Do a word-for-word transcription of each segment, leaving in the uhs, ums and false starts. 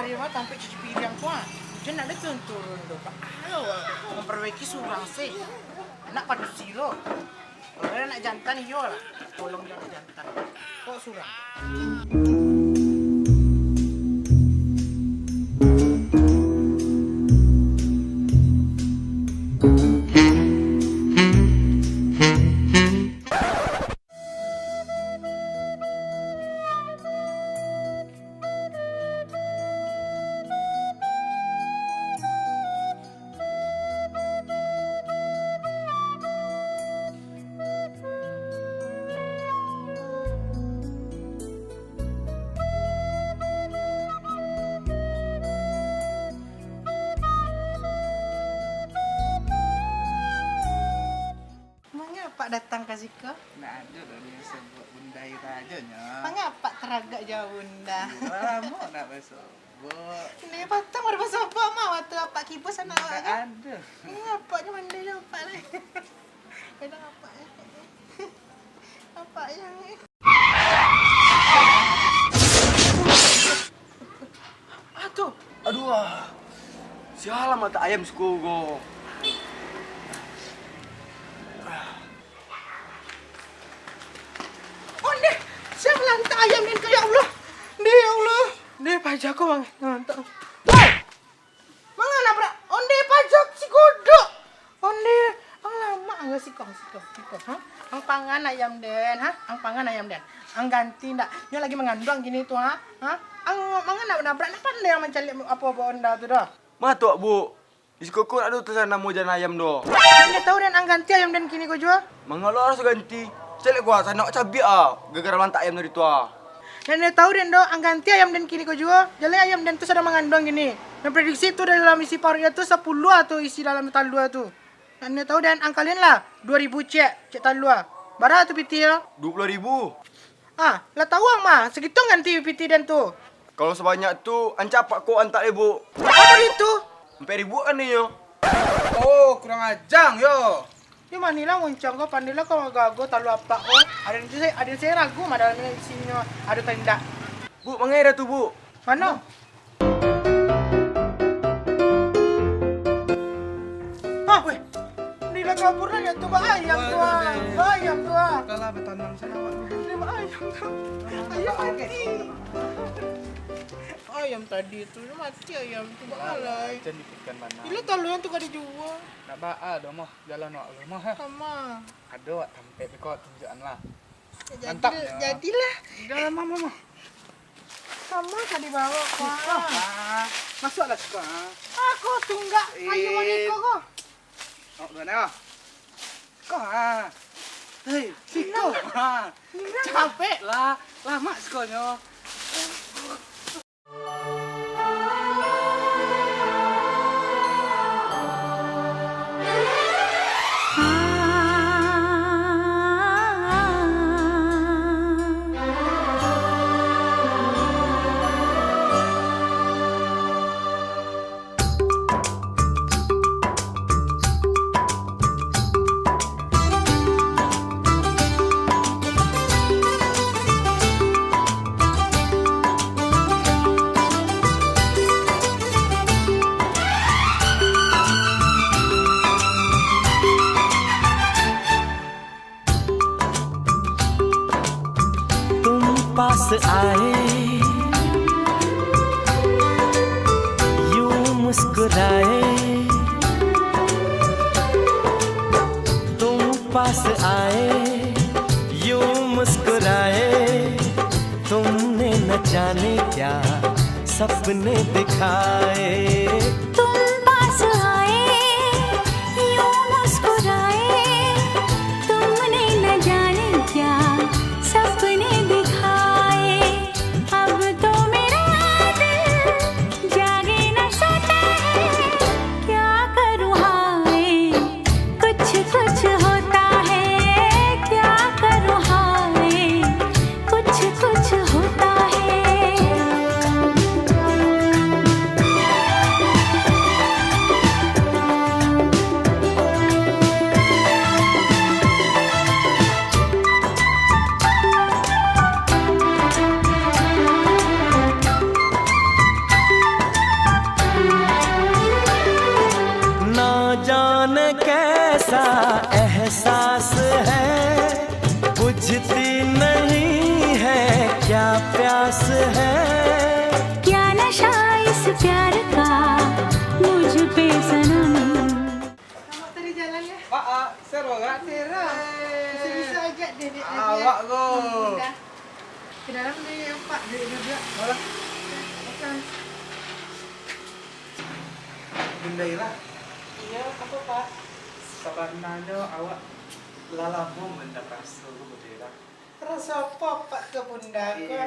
Ari mah tampek cuci piriang ko, ah. Hujan ndak ado turun-turun doh, Pak. Ayo, memperbaiki surang se. Anak padusi lo. Kalau ado anak jantan, iyo lah. Tolong jo anak jantan. Kok surang? Manga apak datang ka siko? Ndak ado doh, nio sabuik Bunda Ira ajo nyo. Manga apak taragak jauah, Bunda? Iyo, lamo ndak basobok. Ndak patang baru basobok mah, wakatu apak kibus anak awak kan? Ndak ado. Manga apak nyo mandai nyo apak lai. Kadang apak nyo. Apak nyo. Ah, tu. Aduh, ah. Sialah mata ayam siko ko. Ondeh, sialah mata ayam den ko, ya Allah. Ndeh, ya Allah. Ndeh, paja ko, Bang. Nah, tak. Woi! Manga nabrak ondeh paja si godok? Ondeh, ang lamak ang siko, siko, siko, ha? Ang pangan ayam den, ha? Ang pangan ayam den. Ang ganti ndak? Nyo lagi manganduang kini tu, ha? Ha? Ang manga nabrak, ndak pandai ang mancaliak apo-apo onda tu doh. Matok, Bu. Di siko ko ndak ado tulisan namo jalan ayam doh. Nan den tau den, ang ganti ayam den kini ko juo. Manga lo harus ganti? Caliak ko, sanak cabiak ah, gara-gara malantak ayam tadi tu ah. Nan den tau den doh, ang ganti ayam den kini ko juo. Jaleh ayam den tu sadang manganduang kini. Nan prediksi tu dalam isi paruiknyo tu sapuluah tu isi dalam talua tu. Nan den tau den, ang kalian lah duo ribu cek, cek talua. Bara tu pitih yo? Duo puluah ribu. Ah, lah tau ang mah, sagitu ang ganti pitih den tu. Kalau sabanyak tu, ancak apak ko antak deh, Bu. Bara itu? Ampek ribu kan inyo. Oh, kurang aja ang yo. Di manilah muncang ko, pandailah ko gago talua apak ko. Aden se-, aden se ragu mah dalam isinyo ado atau indak. Bu, mangai dah tu, Bu. Mano? Hah? Weh. Ni lah kabur lah, lihat tu, bah, ayam tu, ah. Bah, ayam tu, ah. Kalah batanang sajo awak ni. Ni, bah, ayam tu. Ayam mati. Ayam tadi tu, mati ayam tu, bah, alai. Jan dipikan bana. Ilo talua tu ka dijua. Nak baa doh, mah. Jalan awak dulu, mah, ha. Sama. Ado awak tampek ko, tunjuakan lah. Jadi-, mantap, ya. Jadilah. Dalam mama, mah. Sama ka dibawa, Pak. Siko, ha. Masuaklah siko, ha. Aku tunggak kayu. Eh. Mani ko, ko. Oh, mana? Ko, ha. Hei, siko, ha. Capek lah. Lamak sikonyo. तुम पास आए, यूं मुस्कुराए, तुम पास आए, यूं मुस्कुराए, तुमने न जाने क्या सपने दिखाए। तुम पास आए, यूं मुस्कुराए, तुमने न जाने क्या सपने दिखाए। अब तो मेरा दिल जागे न सोता है, क्या करूँ हाय, कुछ कुछ होता है, क्या करूँ हाय, कुछ कुछ होता है। Sarorak, Tera. Bisa-bisa aja deh, dek, awak ko. Bunda. Ke dalam deh, Pak. Duduk, duduk. Alah. Makan. Bunda Ira. Iyo, apo, Pak? Sabananyo awak lah lamo mandanga raso ko, Bunda Ira. Raso apo, Pak, ka Bunda ko? Iyo,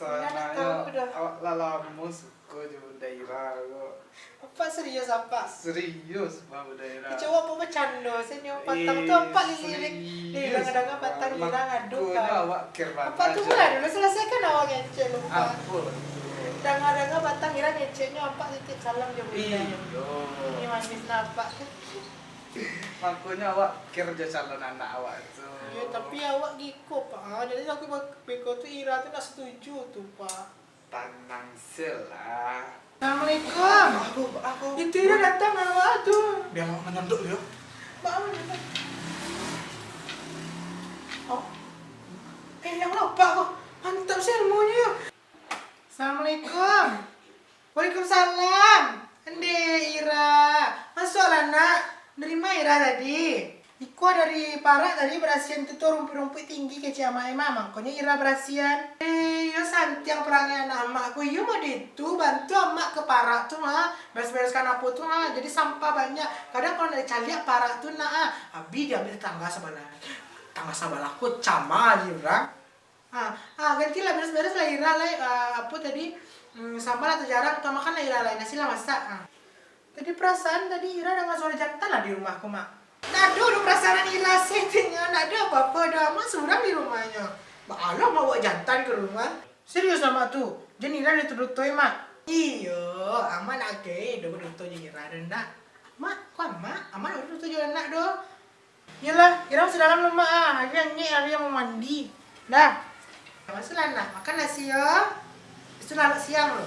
Bunda nak sabananyo tahu doh. Awak lah lamo su- ko jo Bunda Ira ko. Apak serius, Apak? Serius, Bang, Bunda Ira. Kecek awak apak bacando, sajo patang tu apak lilirik. Deh, danga-danga patang Ira ngaduk, Pak. Makonyo awak care bana. Apak tunggulah dulu, selesaikan awak ngecek dulu, Pak. Apo tu? Danga-danga patang Ira ngeceknyo, apak titip salam jo Bunda. Iyo. Ini manis nah, Pak. Makonyo awak care jo calon anak awak tu. Iyo, tapi awak giko, Pak. Ah, jadi aku bak-, beko tu Ira tu nak setuju tu, Pak. Tanang se lah. Assalamualaikum. Apo, apo? Itu Ira datang, awak tu. Biar awak manyondok dulu. Ba-, awak datang. Oh. Eh, yang lapak ko. Mantap se ilmunyo. Assalamualaikum. Waalaikumsalam. Ndeh, Ira. Masuaklah, Nak. Dari ma Ira tadi? Iko dari parak tadi barasian tu, tu rumpuik-rumpuik tinggi kecek amak, Mak. Makonyo Ira barasian. Eh, iyo santiang parangai anak amak ko. Iyo mode tu, bantu amak ka parak tu, ha. Beres-bereskan apo tu, ha. Jadi sampah banyak. Kadang kalau ndak dicaliak parak tu, Nak, ha. Abih diambiak tetangga sabalah. Tetangga sabalah ko cama aja urang. Ah, ah, gantilah, beres-beres lah Ira lai, ah, apo tadi, mm, samba lah tajarang, tamakan lah Ira lai, nasi lah masak, ah. Tadi perasaan tadi Ira danga suaro jantan lah di rumah ko, Mak. Ndak ado doh perasaan Ira se, ndak ado apo-apo doh, Amak surang di rumahnyo. Baa lo Amak bawa jantan ka rumah? Serius Amak tu? Jan Ira duto-dutoi, Mak. Iyo, Amak ndak gai doh baduto jo Ira doh, ndak. Mak, ko Amak, Amak ndak baduto jo anak doh. Iyolah, Ira masuak dalam lo, Mak, ah. Ari angek, Ari mau mandi. Dah. Masuaklah, Nak. Makan nasi, yo. Itu lah siang lo.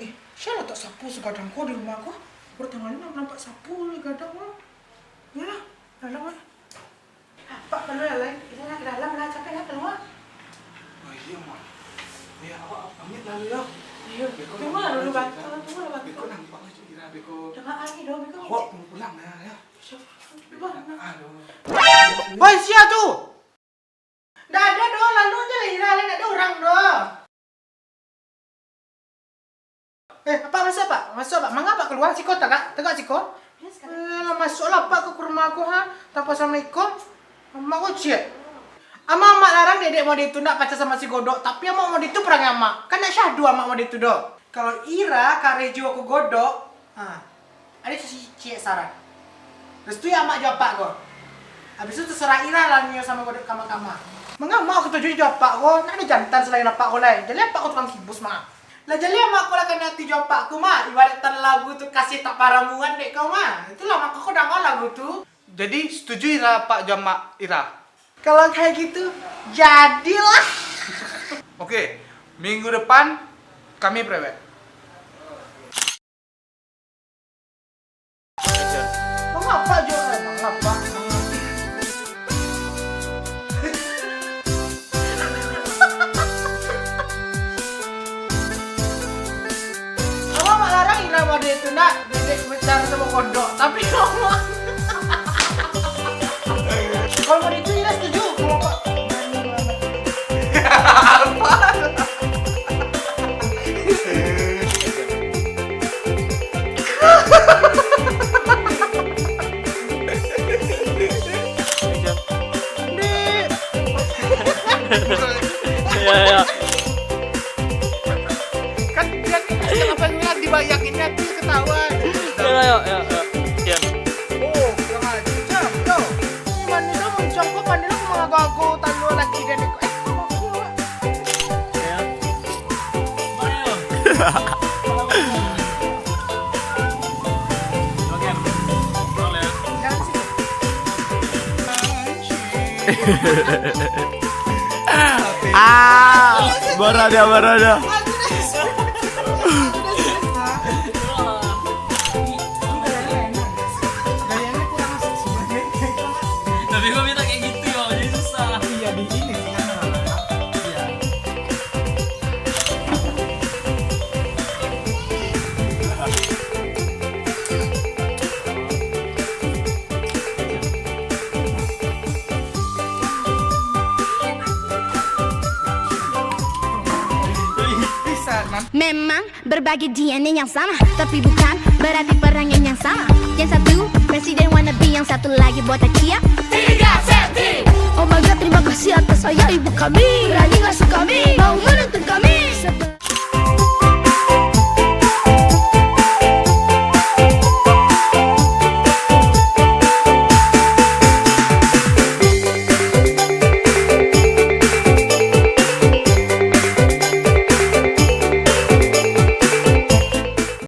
Eh, sia lah tak sapu sagadang ko di rumah ko. Baru tangah ni nampak sapu sagadang ko. Iyolah, dalam lah. Pak, kaluar lah, Lai. Ira nak ka dalam lah, capek lah kaluar. Oh, iyo, Mak. Yo, awak pamit lah dulu, yo. Iyo, tunggu lah dulu, Bang. Tunggu lah, Bang. Beko nampak lah, Cik Ira, beko. Jangan angin doh, beko. Awak mau pulang lah, yo. Siap. Beko. Aduh. Woi, sia tu? Ndak ado doh, lalu aja lah, Ira, Lai, ndak ado urang doh. Eh, Apak masuak, Pak. Masuak, Pak. Manga Apak kalua? Siko, tagak. Tagak siko. Eh, lah masuaklah Apak ka rumah ko, ha. Tanpa assalamualaikum. Amak ko ciek. Amak, Amak larang dedek mode tu ndak pacah sama si Godok, tapi Amak mode tu parangai Amak. Kan ndak syahdu Amak mode tu doh. Kalau Ira kareh juo ka Godok, ha. Ado ciek saran. Restui Amak jo Apak ko. Abih tu tasarah Ira lah nio samo Godok kama-kama. Manga Amak katuju jo Apak ko, ndak ado jantan salain Apak ko lai. Jaleh Apak ko tukang kibus, Mak. Lah jaleh Amak ko lah kanai ati jo Apak ko, Mak. Ibarat lagu tu kasih tak paramuan dek kau, Mak. Itulah mako ko danga lagu tu. Jadi, setuju Ira Apak jo Amak Ira? Kalau kayak gitu, jadilah. Oke, minggu depan kami prewed. Mangapa jo, eh, mangapa? Amak malarang Ira mode itu nak, dedek besar sama kodok, tapi Amak. Kalau mode itu Ira setuju, kalau Apak. Apa? Ya, ya. Kan dia ni, apa yang dibayanginnya, dia ketawa. Ya, ya, ya, ya. Ya. Oh, kurang ajar, yo. Ini manusia mencongkok, pandai lah mengagak-agak, talo lagi dia ni. Eh, apa pula? Ya. Ayo. Ah, barada, barada. Tapi kok minta kayak gitu ya, jadi susah. Iya. Memang berbagi D N A yang sama, tapi bukan berarti perangai yang sama. Yang satu presiden wannabe, yang satu lagi botak ciak. Tiga senti. Oh my God, terima kasih atas ayah ibu kami. Berani ngasuh kami, mau menentukan.